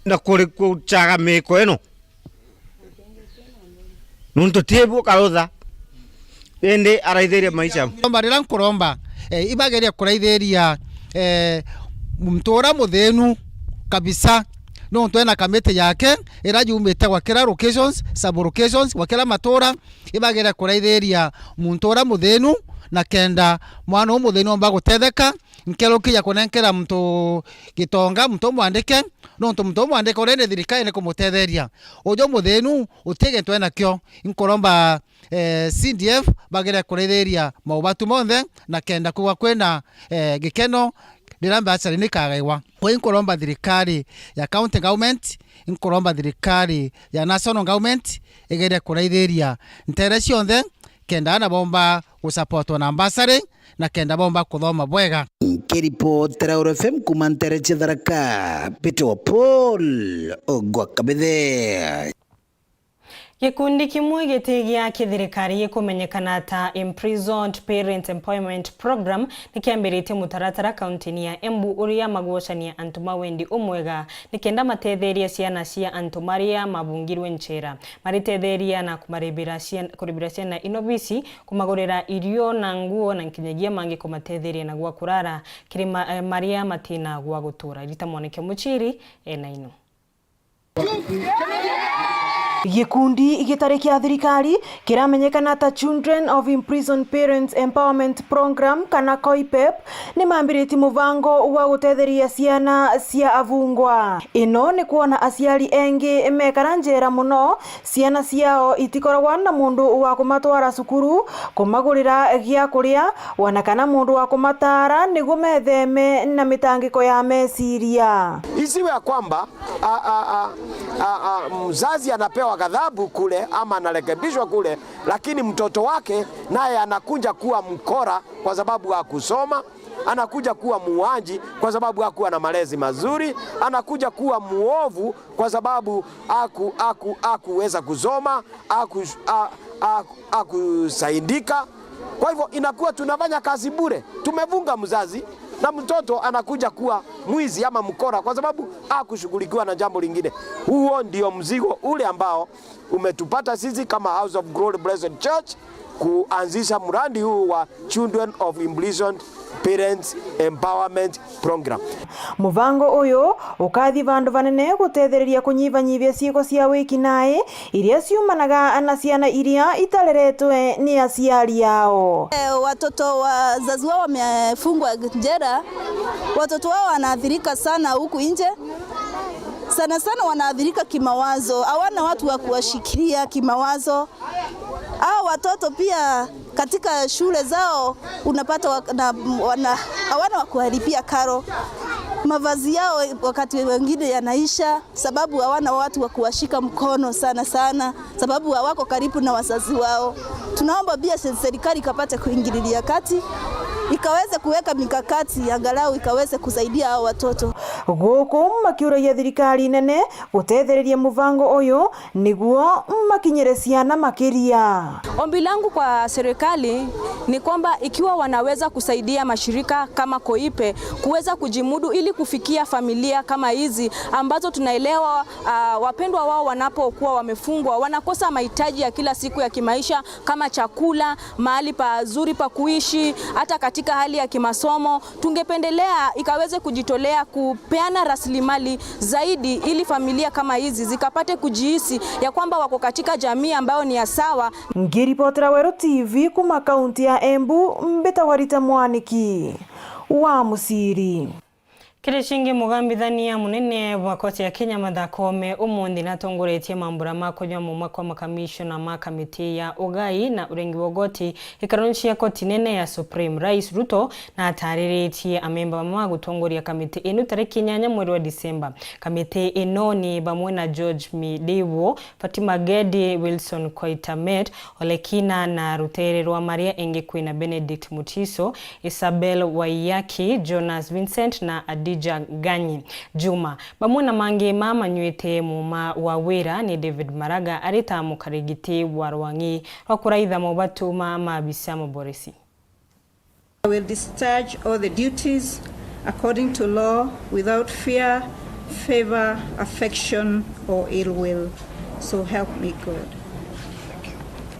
na kuri kuchaga miko ino. Nontu ti bu karutha, indi araithiria maisha. Omba rira nkuromba, eh, ibageria kuraithiria, eh, muntu uria muthinu kabisa, nontu ena kamiti yake ira yumite gwa kira locations, sub locations, gwa kira matura, ibageria kuraithiria muntu uria muthinu, na kenda mwana u muthinu omba gutetheka, nkeruki ya kunenkera muntu gitonga, muntu umwandike, nontu muntu umwandike uria ni thirikari ni kumutetheria. Uju muthinu uti gintu enakio. Inkuromba, eh, C D F bagere kurithiria maubatu monthe na kenda kwigwa kwina, eh, gikeno riria mbasari nikagaiwa. Kwi inkuromba thirikari ya county government, inkuromba thirikari ya national government igere kuraithiria ntere cionthe kenda aana bomba gusapotwa na mbasari na kenda bomba kuthoma bwega. Nkiripotera Uru F M kuuma ntere cia Tharaka, Peter wa Paul Ogwa Kabithe. Gikundi kimwe giti gia kithirikari gikumenyekana ta Imprisoned Parent Employment Program nikiambiritie mutaratara kaunti-ini ya Embu uria magwocania antu ma wendi umwega nikenda matetherie ciana cia antu maria mabungirwe nchera. Maritetheria na kumaribira cian-, kuribira ciana inobisi, kumagurira irio na nguo, na nkinyagia mangi kumatetheria na gwa kurara kiri ma-, eh, maria matina gwa gutura. Rita Mwaniki Muchiri ena ino. Gikundi gitari kia thirikari kiramenyekana ta Children of Imprisoned Parents Empowerment Program kana COIPEP, ni mambiritie mubango wa gutetheria ciana cia abungwa. Ino ni kwona aciari engi mekara njera muno, ciana ciao itikoragwa na mundu wa kumatwara cukuru, kumagurira gia kuria, wana kana mundu wa kumataara niguo metheme na mitangiko ya meciria. Isiwe ya kwamba, a, a, a, a, a, mzazi anapewa ghadhabu kule ama anarekebishwa kule, lakini mtoto wake naye anakuja kuwa mkora kwa sababu hakusoma, anakuja kuwa muuaji kwa sababu hakuwa na malezi mazuri, anakuja kuwa muovu kwa sababu haku-, haku-, hakuweza kusoma, haku-, ha-, ha-, hakusaidika. Kwa hivyo inakuwa tunafanya kazi bure, tumefunga mzazi na mtoto anakuja kuwa mwizi ama mkora kwa sababu hakushughulikiwa na jambo lingine. Huo ndio mzigo ule ambao umetupata sisi kama House of Glory Blessed Church kuanzisha mradi huu wa Children of Imprisoned Parents Empowerment Program. Mubango uyu ukathi bandu banene gutethereria kunyibanyibia ciiko cia wiki nae iria ciumanaga na ciana iria itareretwe ni aciari ao. Eh, watoto wazazi wao wamefungwa jela, watoto wao wanaathirika sana huku nje. Sana sana wanaathirika kimawazo, hawana watu wa kuwashikilia kimawazo. Hao watoto pia katika shule zao unapata wa-, na, wana, hawana wa kuwalipia karo. Mavazi yao wakati wengine yanaisha, sababu hawana watu wa kuwashika mkono sana sana, sababu hawako karibu na wazazi wao. Tunaomba pia se-, serikali ikapate kuingililia kati, ikaweze kuweka mikakati, angalau ikaweze kusaidia hao watoto. Guku makiuragia thirikari nene gutethereria mubango uyu niguo makinyire ciana makiria. Ombi langu kwa serikali ni kwamba ikiwa wanaweza kusaidia mashirika kama COIPEP kuweza kujimudu ili kufikia familia kama hizi ambazo tunaelewa, ah, wapendwa wao wanapokuwa wamefungwa, wanakosa mahitaji ya kila siku ya kimaisha kama chakula, mahali pazuri pa kuishi, hata katika hali ya kimasomo. Tungependelea ikaweze kujitolea kupeana rasilimali zaidi ili familia kama hizi zikapate kujihisi ya kwamba wako katika jamii ambayo ni ya sawa. Ngiripotera Weru T V kuma kaunti ya Embu, mbitagwa Rita Mwaniki wa Musiri. Kiri cingi, mugambithania munene bwa koti ya Kenya Martha Koome umunthi natongoretie mambura ma kunywa mumwa kwa makamishona ma kamiti ya ugai na urengi wa ugoti ikaruni cia koti nene ya Supreme. Rais Ruto natariritie amemba bamwe ba gutongoria kamiti ino tariki inyanya mweri wa Disemba. Kamiti ino ni bamwe na George Midewo, Fatima Gedi, Wilson Koitamet, Olekina na rutere rwa maria engi kwina Benedict Mutiso, Isabel Waiyaki, Jonas Vincent na Adija Ganyi Juma. Bamwe na mangi ma manywite muma wa wira ni David Maraga ari ta mukarigiti wa rwang'i rwa kuraitha mobatu ma maabisa ma borisi. I will discharge all the duties according to law without fear, favor, affection, or ill will. So help me God.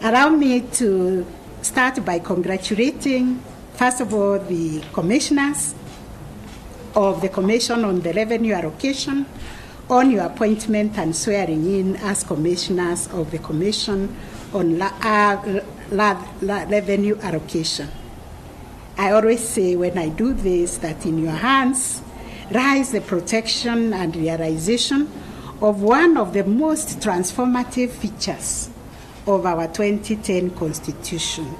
Allow me to start by congratulating, first of all, the commissioners of the Commission on the Revenue Allocation on your appointment and swearing in as commissioners of the Commission on la-, uh, la-, la-, Revenue Allocation. I always say when I do this that in your hands lies the protection and realization of one of the most transformative features of our twenty ten Constitution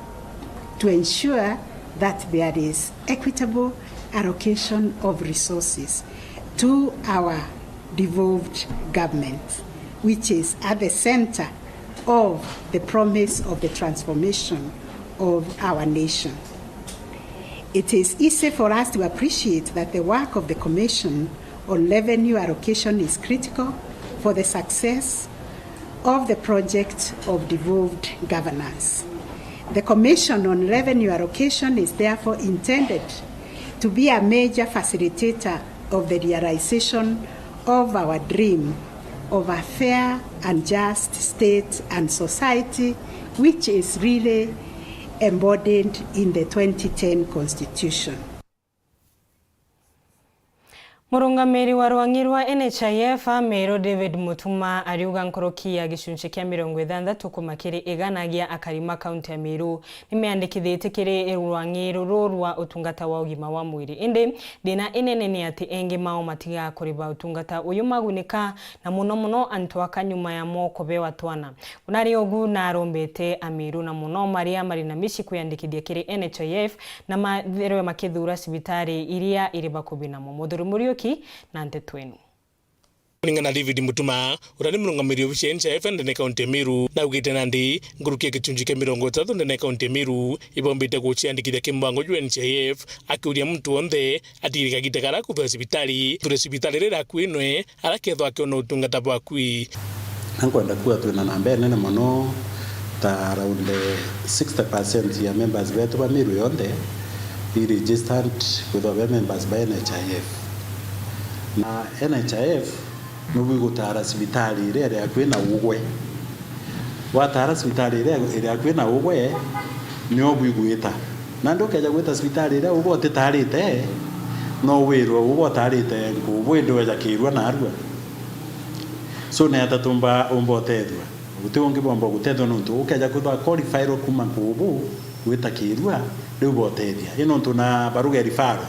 to ensure that there is equitable allocation of resources to our devolved government, which is at the center of the promise of the transformation of our nation. It is easy for us to appreciate that the work of the Commission on Revenue Allocation is critical for the success of the project of devolved governance. The Commission on Revenue Allocation is therefore intended to be a major facilitator of the realization of our dream of a fair and just state and society, which is really embodied in the twenty ten Constitution. Murungamiri wa rwang'i rwa N H I F Ameru David Mutuma ariuga nkuruki ya gicunci kia mirongo ithanthatu kuma kiri igana gia akari ma kaunti ya Meru nimeandikithitie kiri rwang'i ruru rwa utungata wa ugima wa mwiri. Indi thina inene ni ati engi mao matigaa kuriba utungata uyu magunika, na muno muno antu aka nyuma ya mo kubewa twana. Unari ugu narombete Ameru na muno maria mari na mici kwiyandikithia kiri N H I F na matherwe makithuura cibitari iria iri bakubi namo. Muthuri Muriuki na nteto inu. Kuringana na David Mutuma, uria ni murungamiri obici ya N H I F ndene kaunti ya Meru, naugite nandi nkuruki ya gicunci kia mirongo itatu ndene kaunti ya Meru ibombite guciandikithia ki mubango jwa N H I F, akiuria muntu wonthe atigire kagita kara kuthuura cibitari, thure cibitari iria iri akui nwe, arakethwa akiona utungata bwakui. Na nkwenda kuuga twina namba inene mono, ta around sixty percent ya members betu ba Meru yonthe i registered kwithwa be members ba N H I F. Na N H I F nubu igutaara cibitari iria iri akui na ugwe. Wataara cibitari iria iri akui na ugwe, nio bwigwita. Nandi ukeja gwita cibitari iria ugwe utitaarite, no wirwe ugwe utaarite nkubu indi weja kiirua narua. So, ni ata tumba umba utethua? Guti ungi bomba gutethua, nontu ukeja kwithwa qualified kuma nkubu gwita kiirua, riu botethia. I nontu na baruga ya referral.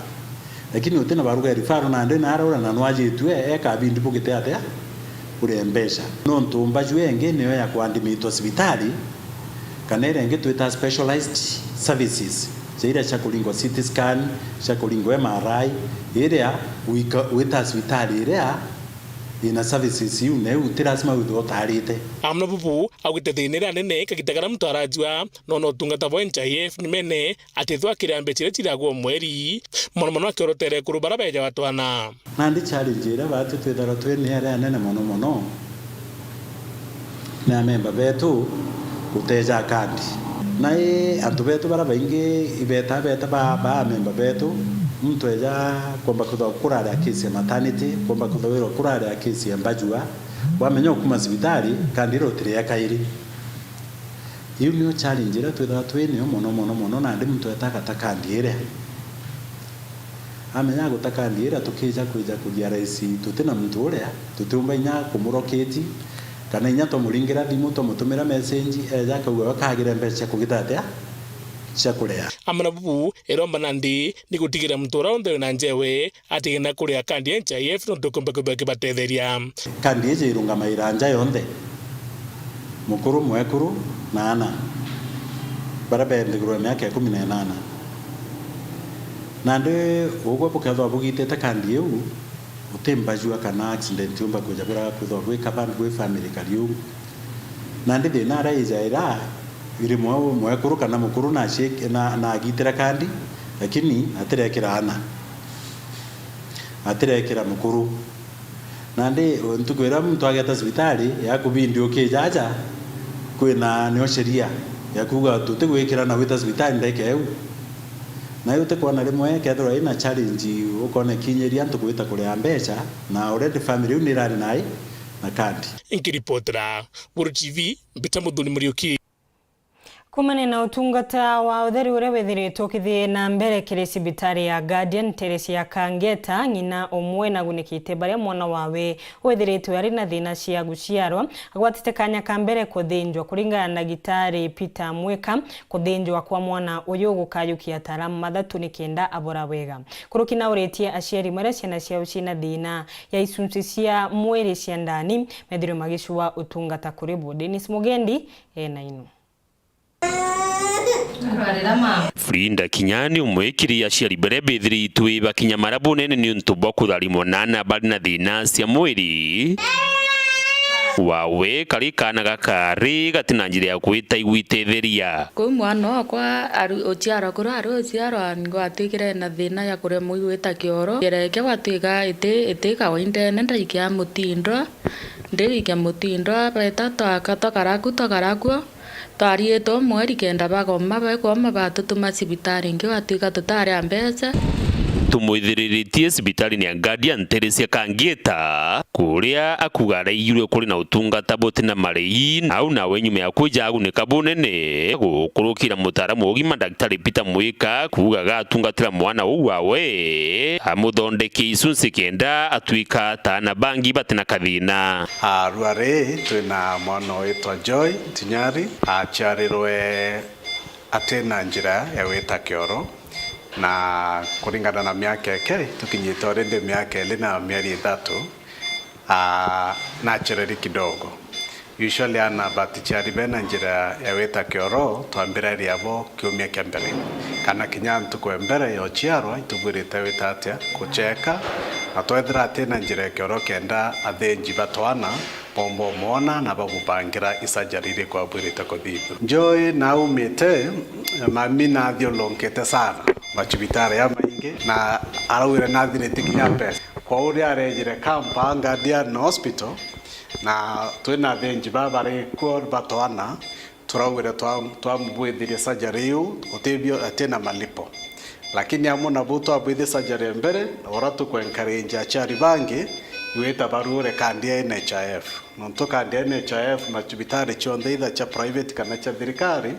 Lakini uti na baruga ya referral, nandi naraura na nwajitue, eka bindi bugite atia? Uria mbeca. Nontu mbaju ingi niyo ya kuandimitwa cibitari, kana iria ingi twita specialized services, cia iria cia kuringwa C T scan, cia kuringwa M R I, iria wika-, wita cibitari iria ina services iu, na iu ti lazima withwe utaarite. Amwe na bubu, augite thina iria nene kagita karia muntu arajua, nona utungata bwa N H I F nyumene, atithwa akiria mbeca iria ciragwa o mweri, mono mono akiorotere ekuru baria bejaga twana. Nandi challenge iria baatu twithagirwa twi ni aria anene mono mono, ni amemba betu guteja kandi. Na i antu betu baria baingi ibeta beta ba, ba amemba betu, muntu eja kwomba kwithwa kurari a case ya maternity, kwomba kwithwa wirwa kurari a case ya mbajua, wamenya ukuma cibitari, kandi iria utiria kairi. Iu niyo challenge iria twithagirwa twi niyo mono mono mono, nandi muntu etagata kandi iria. Amenya guta kandi iria tukija kwija kuria raisi, tuti na muntu uria, tutiumba inya kumuroketi, kana inya twamuringira thimu, twamutumira message, eja akauga we kagire mbeca cia kugita atia? Cia kuria. Amwe na bubu, iromba nandi ni gutigira muntu uria wonthe wina njewe, atigena kuria kandi ya N H I F nontu ikumba kwithwa ikibatetheria. Kandi iji irungamaira nja yonthe, mukuru, mwekuru na ana, baria be nthiguru ya miaka ikumi na inana. Nandi ugwe bukethwa bugitite kandi iu, uti mbajua kana accident yumba kwija bura kwithwa gwi covered gwi family kari uu. Nandi thina aria ijaira, iri mwe-, mwekuru kana mukuru na aciik-, na, na agitira kandi, lakini atirekira ana. Atirekira mukuru. Nandi, ntuku iria muntu ageta cibitari, ya kubindi ukijaja, kwina nio sheria ya kuuga tutigwikira na wita cibitari ndeke iu. Na iu utikwona rimwe kethirwa ina challenge, ukona ikinyiria antu gwita kuria mbeca, na already family iu nirari nai na kandi. Nkiripotera Guru T V, Mbita Muthuri Muriuki. Kumania na utungata wa utheri uria withiritwe ukithii na mbere kiri cibitari ya Guardian, nteere cia Kangeta, ng'ina umwe nagunikite baria mwana wawe withiritwe ari na thina cia guciarwa, agwatite kanya ka mbere kuthinjwa. Kuringana na ndagitari Peter Mwika, kuthinjwa kwa mwana uyu gukayukia ataaramu mathatu nikenda abora wega. Kuruki nauritie aciari maria ciana ciao ciina thina ya icunci cia mwiri cia ndani methirwe magicua utungata kuri bo. Dennis Mugendi ena ino. Frida Kinyani, umwe kiri aciari baria bethiritwe bakinya mara bunene niuntu bwa kutharimwa na ana bari na thina cia mwiri. Wawe kari kaana gakari gati na njira ya kwita igwitetheria. Kuu mwana okwa ari uciarwa, kuria ari uciarwa, ngwatwikire na thina ya kuremwa igwita kioro. Njira ikia gwatwika iti, iti kawaida ene ndaikia mutindwa, ndiwikia mutindwa, beta twaka twakaraku twakarakuo. Twariite o mweri kenda bagoma, bakwoma batutuma cibitari ingi, gwatwika tutari a mbeca. tumwithiriritie cibitari ni ya Guardian Teresia Kangita, kuria akuuga araigirwe kuri na utungata buti na marei, au nawe nyuma ya kwija agunika bunene, gukurukira mutaaramu wa ugima Daktari Peter Mwika kuuga agatungatira mwana uu wawe, amuthondeke icunci kenda atwika ta ana bangi bati na kathina. Ah, rua ri twina mwana witwa Joy Tinyari, aciarirwe ati na njira ya gwita kioro, na kuringana na miaka eke, tukinyite already miaka iri na mieri ithatu, ah, naturally kidogo. Usually ana baticiari bena njira ya gwita kioro twambiraria bo kiumia kia mbere, kana kinya ntuku ya mbere ya uciarwa itubwirite gwita atia, kucheka, na twethira ati na njira ya kioro kenda athinji ba twana bomba umwona na bamubangira i surgery iriku abwirite kuthithua. Joy naumite, mami nathiurunkite sana macibitari jamaingi, na araugire nathirite kinya mbeca. Kwou riarejire Kampa Guardian Hospital, na twina athinji baba bari kuo ba twana, turaugire twa-, twamubwithirie surgery iu, utibio atina malipo. Lakini amwe nabu twabwithia surgery mbere, ura tuku encourage aciari bangi gwita barugure kandi ya N H I F. Nontu kandi ya N H I F macibitari cionthe, either cia private kana cia thirikari,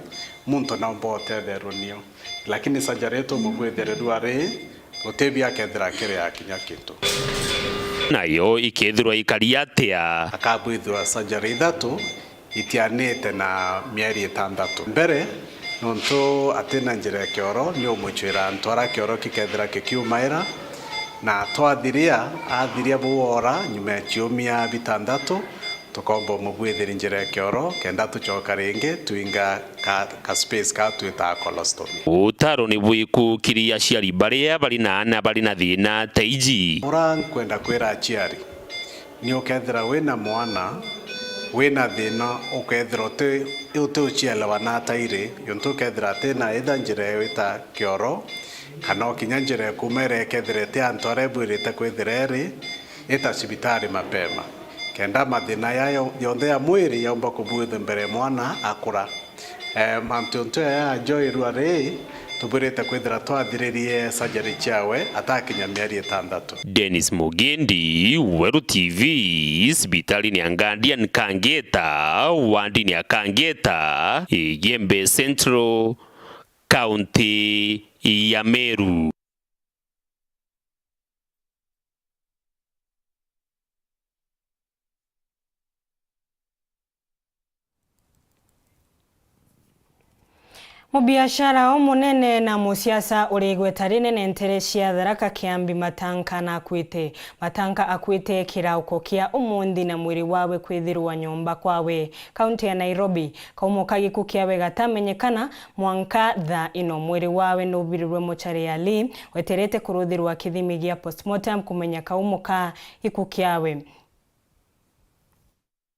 muntu naumba utetherwa nio. Lakini surgery itumubwithirie rua ri, utibio akethira akiria kinya kintu. Nayo ikethirwa ikari atia? Akabwithua surgery ithatu, itianite na mieri itantatu. Mbere, nontu atina njira ya kioro, ni umucwira antu ara kioro gikethira gikiumaira, na twathiria, athiria buu ora, nyuma ya ciumia bitantatu, tukomba umubwithiri njira ya kioro, kenda tucoka ringi, twinga ka, ka space ka twitaga colostomy. Utaro ni bwiku kiri aciari baria bari na ana bari na thina ta iji? Ura nkwenda kwira aciari, ni ukethira wina mwana wina thina, ukethira uti, uti ucielewa na atairi, yontu ukethira atina itha njira ya gwita kioro, kana o kinya njira ya kuuma iria ikethira iti antu aria ibwirite kwithira iri, ita cibitari mapema, kenda mathina ya yo-, yonthe ya mwiri yaumba kubwithwa mbere mwana akura. Eh, mantu yontu ya Joy rua ri, tubwirite kwithira twathiririe surgery ciawe atakinya mieri itantatu. Dennis Mugendi, Weru T V, cibitari ni ya Guardian Kangeta, wandi ni ya Kangeta, Igembe Central, kaunti ya Meru. Mubiashara umunene na musiasa uri igweta rinene ntere cia Tharaka Kiambi Matanka nakuite. Matanka akuite kirauko kia umunthi na mwiri wawe kwithirwa nyomba kwawe, kaunti ya Nairobi. Kaumo ka giku kiawe gatamenyekana mwanka thaa ino. Mwiri wawe nubirirwe mochari ya Lee, weterete kuruthirwa kithimi gia postmortem kumenya kaumo ka giku kiawe.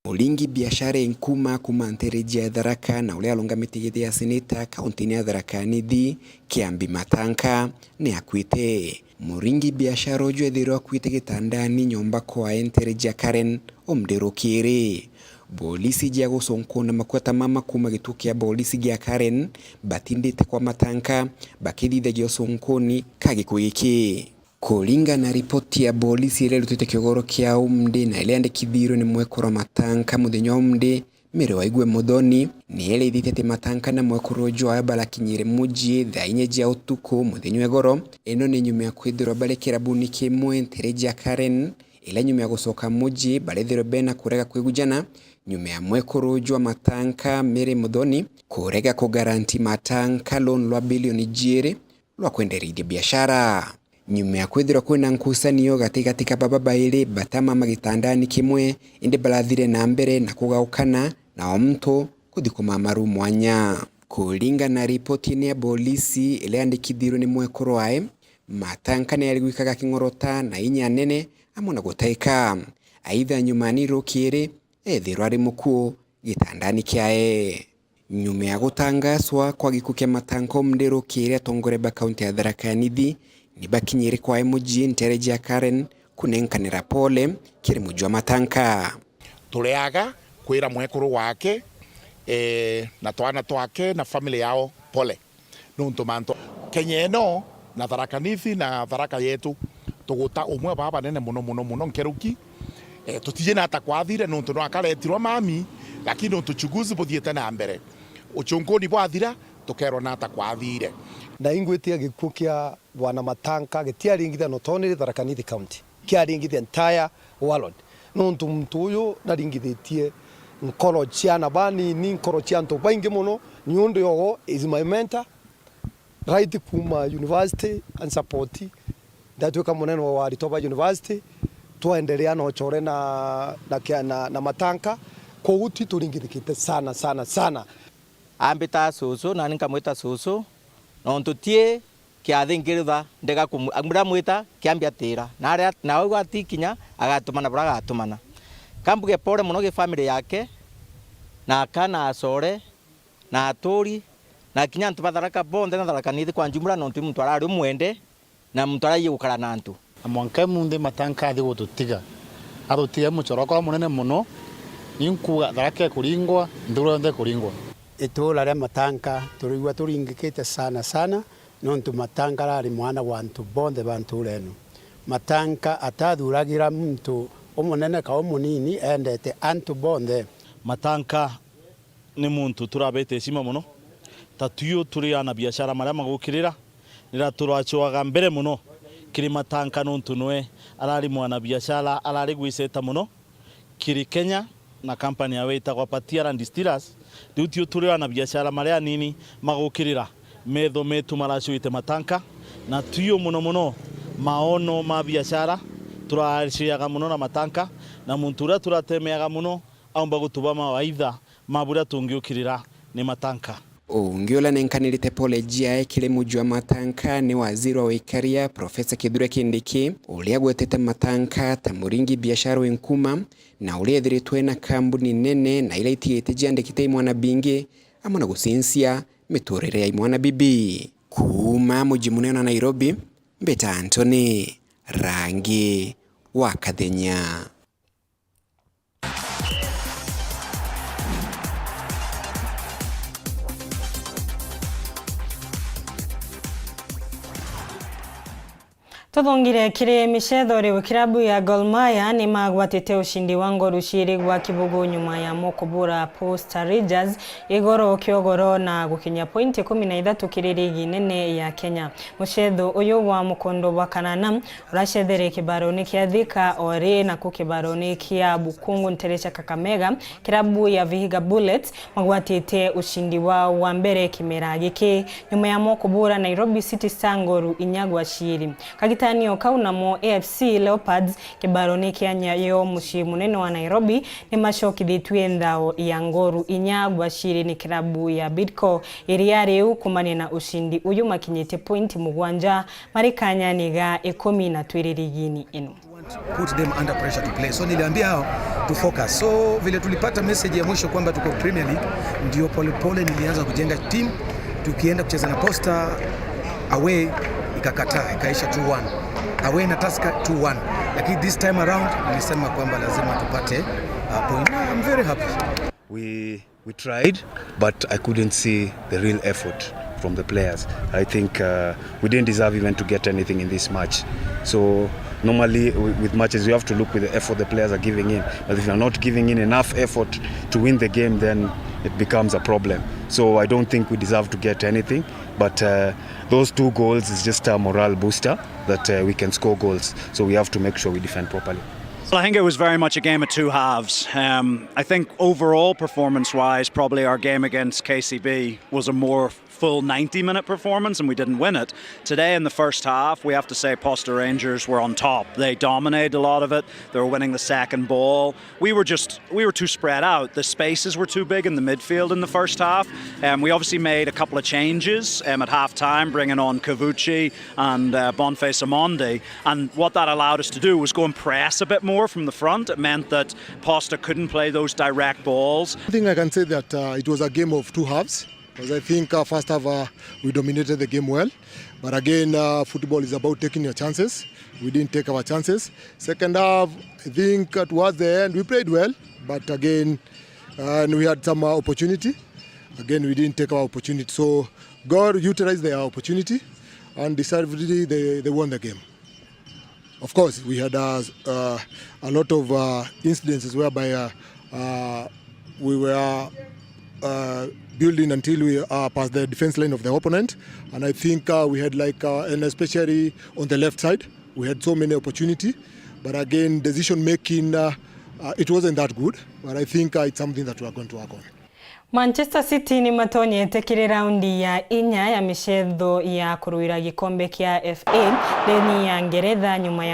Muringi biashara Nkuma kuma ntereji ya Tharaka na uria arungamite giti ya seneta kaunti-ini ya Tharaka Nithi, Kiambi Matanka, ni akuite. Muringi biashara uju ethirwa akuite gitandani nyomba kwae ntereji ya Karen umdi rukiri. Bolisi jia gucunkuna makueta mama kuma gituo kia bolisi gia Karen batindite kwa Matanka bakithithagia ucunkuni ka gikuu giki. Kuringana na ripoti ya bolisi iria irutite kiogoro kia umdi na iria yandikithirwe ni mwekuru wa Matanka muthenya wa umdi, Mary Waigwe Muthoni, ni erithitie ati Matanka na mwekuru uju wawe barakinyire mucii thaa inya cia utuku muthenya wa igoro. Ino ni nyuma ya kwithirwa bari kirabuni kimwe ntereji ya Karen, ila nyuma ya gucoka mucii barethirwe bena kurega kwigujana, nyuma ya mwekuru uju wa Matanka, Mary Muthoni, kurega kugaranti Matanka loan lwa bilioni jiiri rwa kwenderithia biashara. Nyuma ya kwithirwa kwina nkucanio gatigati ka baba bairi batamama gitandani kimwe, indi barathire na mbere na kugaukana na o muntu kuthi kumama ru mwanya. Kuringana na ripoti-ini ya bolisi iria yandikithirwe ni mwekuru wae, Matanka ni ari gwikaga king'orota na inya nene amwe na gutaika. Aitha nyumani rukiri, ethirwa ari mukuu gitandani kiae. Nyuma ya gutangaswa kwa gikuu kia Matanka umdi rukiri, atongoria ba kaunti ya Tharaka Nithi ni bakinyire kwae mucii ntereji ya Karen kunenkanira pole kiri mucii wa Matanka. Tureaga kwira mwekuru wake, eh, na twana twake na family yao pole. Nontu mantu Kenya ino Na Tharaka Nithi na Tharaka yetu, tuguta umwe baba banene muno, muno, muno nkeruki. Eh, tutiji na ata kwathire nontu no akaretirwa mami, lakini nontu chuguzi buthiite na mbere. Uchunkuni bwathira, tukerwa na ata kwathire. Na ingwitia gikuo kia Bwana Matanka gitiaringithia not only Tharaka Nithi County, kiaringithia entire world. Nontu muntu uyu naringithitie nkoro cia ana banini, nkoro cia antu baingi muno, niundu yogo is my mentor, right kuma university and support. Ndatwika munene wa aritwa ba university, twaendelea na uchore na, na, kia- na, na Matanka. Koguo ti turingithikite sana, sana, sana. Ambita cucu, nani nkamwita cucu, nontu ti kiathi nkirutha ndega kumu-, ndamwita kiambi atira. Na aria, na auga ati kinya, agatumana bura agatumana. Kambuge pole muno gi family yake, na aka na acore, na aturi, na kinya antu ba Tharaka bonthe na Tharaka Nithi kwa jumla, nontu i muntu arari umwende, na muntu araiye gukara na antu. Na mwanka munthi Matanka athi gututiga, atutiga muchoroko munene muno, ni nkuuga Tharaka ikuringwa, nthiguru yonthe ikuringwa. Itura ria Matanka turigua turingikite sana sana, nontu Matanka arari mwana wa antu bonthe ba ntura ino. Matanka atathuragira muntu umunene ka umunini, endete antu bonthe. Matanka ni muntu turabete heshima muno. Ta tuyu turi ana biashara maria magukirira, nira turacoaga mbere muno kiri Matanka, nontu nwe arari mwana biashara, arari gwiceta muno kiri Kenya na company yawe itagwa Patiala Distillers. Riu tuyu turi ana biashara maria anini magukirira, metho metu maracwite Matanka, na tuyu muno muno maono ma biashara turaciaga muno na Matanka, na muntu uria turatemeaga muno aumba gutuba mawaitha ma buria tungiukirira ni Matanka. Ungi uria nenkanirite pole jiae kiri muji wa Matanka ni waziri wa wikaria, Profesa Kithure Kindiki, uria agwetete Matanka ta muringi biashara wi nkuma, na uria ethiritwe na kambuni nene na iria itigite jiandikite i mwana bingi, amwe na gucincia miturire ya i mwana bibi. Kuuma muji munene wa Nairobi, mbita Anthony Rangi wa Kathenya. Tuthungire kiri micetho riu, kirabu ya Gor Mahia ni magwatite ucindi wa ngoru ciiri gwa kibugu nyuma ya mo kubura Posta Rangers igoro kiogoro na gukinyia pointi ikumi na ithatu kiri ligi nene ya Kenya. Mucetho uyu wa mukondo bwa kanana uracethere kibaroni kia Thika ori naku kibaroni kia Bukungu ntere cia Kakamega, kirabu ya Vihiga Bullets magwatite ucindi wao wa mbere kimera giki nyuma ya mo kubura Nairobi City Star ngoru inya gwa ciiri. Kagitanio kau namo A F C Leopards kibaroni kia Nyayo mucii munene wa Nairobi ni macokithitue nthao ya ngoru inya gwa ciiri ni kirabu ya Bidco iria riu kumania na ucindi uyu makinyite pointi mugwanja mari kanyani ga ikumi na twiri ligini ino. Put them under pressure to play. So niliambia hao to focus. So vile tulipata message ya mwisho kwamba tuko Premier League, ndio polepole nilianza kujenga team, tukienda kucheza na Posta away, ikakataa, ikaisha two one. Away na Tusker two one. Lakini this time around nilisema kwamba lazima tupate, uh, point. I'm very happy. We We tried, but I couldn't see the real effort from the players. I think, uh, we didn't deserve even to get anything in this match. So normally, w-, with matches, you have to look with the effort the players are giving in. But if you're not giving in enough effort to win the game, then it becomes a problem. So I don't think we deserve to get anything. But, uh, those two goals is just a morale booster that, uh, we can score goals. So we have to make sure we defend properly. Well, I think it was very much a game of two halves. Um, I think overall, performance-wise, probably our game against K C B was a more full ninety-minute performance, and we didn't win it. Today, in the first half, we have to say Posta Rangers were on top. They dominated a lot of it. They were winning the second ball. We were just, we were too spread out. The spaces were too big in the midfield in the first half. Um, we obviously made a couple of changes, um, at half time, bringing on Kavuchi and, uh, Boniface Omondi. And what that allowed us to do was go and press a bit more from the front. It meant that Posta couldn't play those direct balls. I think I can say that, uh, it was a game of two halves, 'cause I think, uh, first half, uh, we dominated the game well. But again, uh, football is about taking your chances. We didn't take our chances. Second half, I think, uh, towards the end, we played well. But again, uh, and we had some, uh, opportunity. Again, we didn't take our opportunity. So Gor utilized their opportunity. and deservedly they, they won the game. Of course, we had uh, uh, a lot of uh, incidences whereby uh, uh, we were uh, building until we uh, passed the defense line of the opponent, and I think uh, we had like uh, and especially on the left side, we had so many opportunity, but again decision making uh, uh, it wasn't that good, but I think uh, it's something that we are going to work on. Manchester City ni matonyete kiri raundi ya inya ya micetho ya kuruira gikombe kia F A ndeni ya Ngeretha nyuma ya